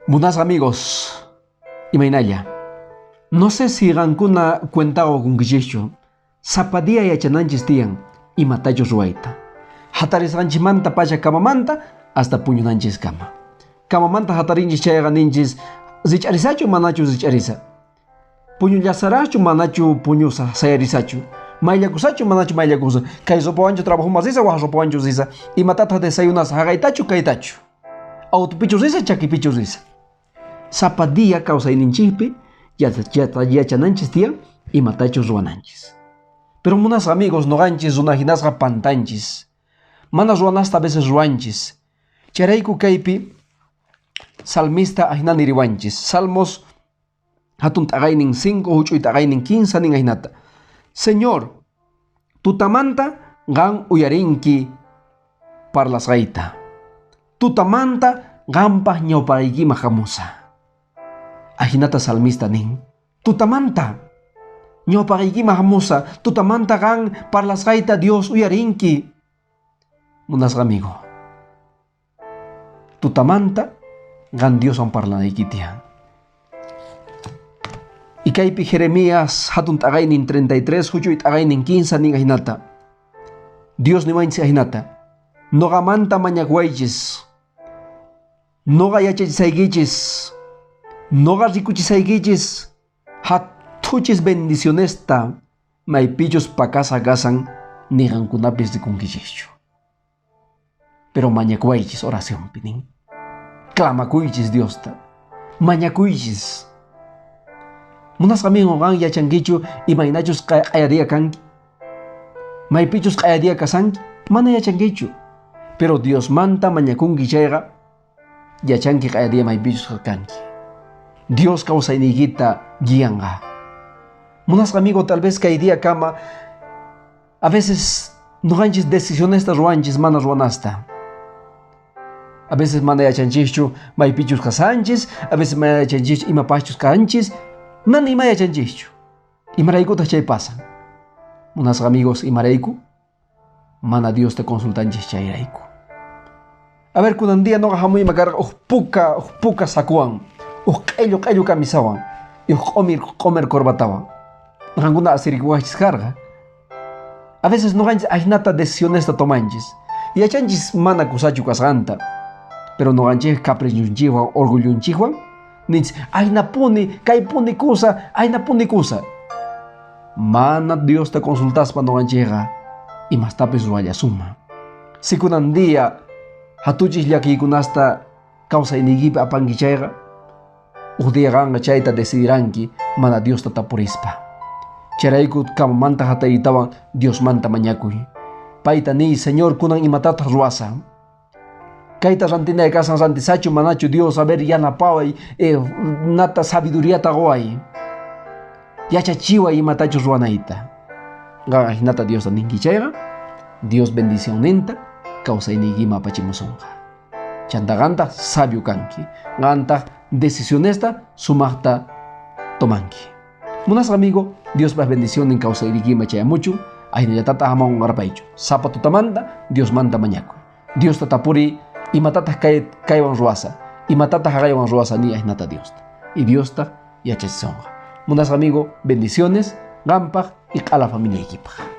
Munasqa amigos, imaynalla. No sé si qankuna cuenta qukunkichikchu, sapa día yachananchis tiyan imatachus ruwayta. Hatarisqanchikmanta pacha camamanta hasta puñunanchiskama. Camamanta hatarinchis chayqa ninchis rich'arisachu manachu rich'arisa. Puñullasaraqchu manachu puñusa sayarisachu. Mayllakusachu manachu mayllakusa. Kay ropawanchu trabajoman risa wak ropawanchu risa. Imatataq desayunasa haqaytachu kaytachu. Autopichu risa chakipichu risa. Sapa día kawsayninchikpi yachananchis tiyan imatachus ruwananchis. Pero munasqa amigos noqanchis runa hinasqa pantanchis. Mana ruwanasta a veces ruwanchis. Chayrayku kaypi salmista ahina niriwanchis. Salmos hatun t'aqaynin 5 huch'uy t'aqaynin 15 nin ahinata. Señor, tutamanta qan uyarinki parlasqayta. Tutamanta qampaq ñawpaqaykiman hamusa. Ahinata salmista nin. Tutamanta ñawpaqaykiman hamusa. Tutamanta qan parlasqayta Dios uyarinki. Munasqa amigo. Tutamanta qan Dioswan parlanayki tiyan. Y kaypi Jeremías hatun t'aqaynin 33 huch'uy t'aqaynin 15 nin ahinata. Dios niwanchis ahinata. Noqamanta mañakuwaychis. Noqa yachachisaykichis. Noqa rikuchisaykichis. Hatuchis bendicionesta maypichus pakasa kasan niqankunapis rikunkichischu. Pero mañakuwaychis oracionpi nin. Clamakuychis Diosta. Mañakuychis. Munasqa amigo qan yachankichu imaynachus q'aya kanki. Maypichus q'aya kasanki mana yachankichu. Pero Diosmanta mañakunki chayqa yachanki q'aya maypichus kanki. Dios kawsayniykita guianqa. Munasqa amigo tal vez kay día kama a veces noqanchis decisionesta ruwanchis mana ruwanasta. A veces mana yachanchischu maypichus kasanchis, a veces mana yachanchischu imapachus kanchis, mana ima yachanchischu. Imaraykutaq chay pasan. Munasqa amigos, imarayku? Mana Diosta consultanchis chayrayku. A ver, kunan día noqa hamuyman karqa uj puka sakuwan, uj q'ellu q'ellu camisawan, y uj q'omer corbatawan. Qankuna asirikuwaqchis karqa. A veces noqanchis ahinata decisionesta tomanchis. Yachanchis mana kusachu kasqanta. Pero noqanchis caprichunchikwan, orgullunchikwan, ninchis aynapuni, kaypuni kusa, aynapuni kusa. Mana Diosta consultaspa noqanchikqa imastapis ruwallasunman. Si kunan día hatuchis llakiykunasta kawsayniykipi apanki chayqa, uj día qanqa chayta decidiranki mana Diosta tapurispa. Chayrayku kamamanta hataytawan Diosmanta mañakuy. Payta niy, Señor, kunan imatataq ruwasa. Kayta rantinay kasan rantisachu manachu Dios, a ver yanapaway, nata sabiduriata quway. Yachachiway imatachus ruwanayta. Qan ahinata Diosta ninki chayqa, Dios bendicionninta kawsayniykiman apachimusunqa. Chanta qantaq sabio kanki. Qantaq decisionesta sumaqta tomanki. Munasqa amigo, Diospaq bendicionnin kawsayniykiman chayamuchun, ahinallatata hamun qarpaychu. Sapa tutamanta Diosmanta mañakuy. Diosta tapuri imatataq kaywan ruwasa, imatataq haqaywan ruwasa ni ahinata Diosta. Y Diosta yachachisunqa. Munasqa amigo, bendiciones qampaq y q'ala familiaykipaq.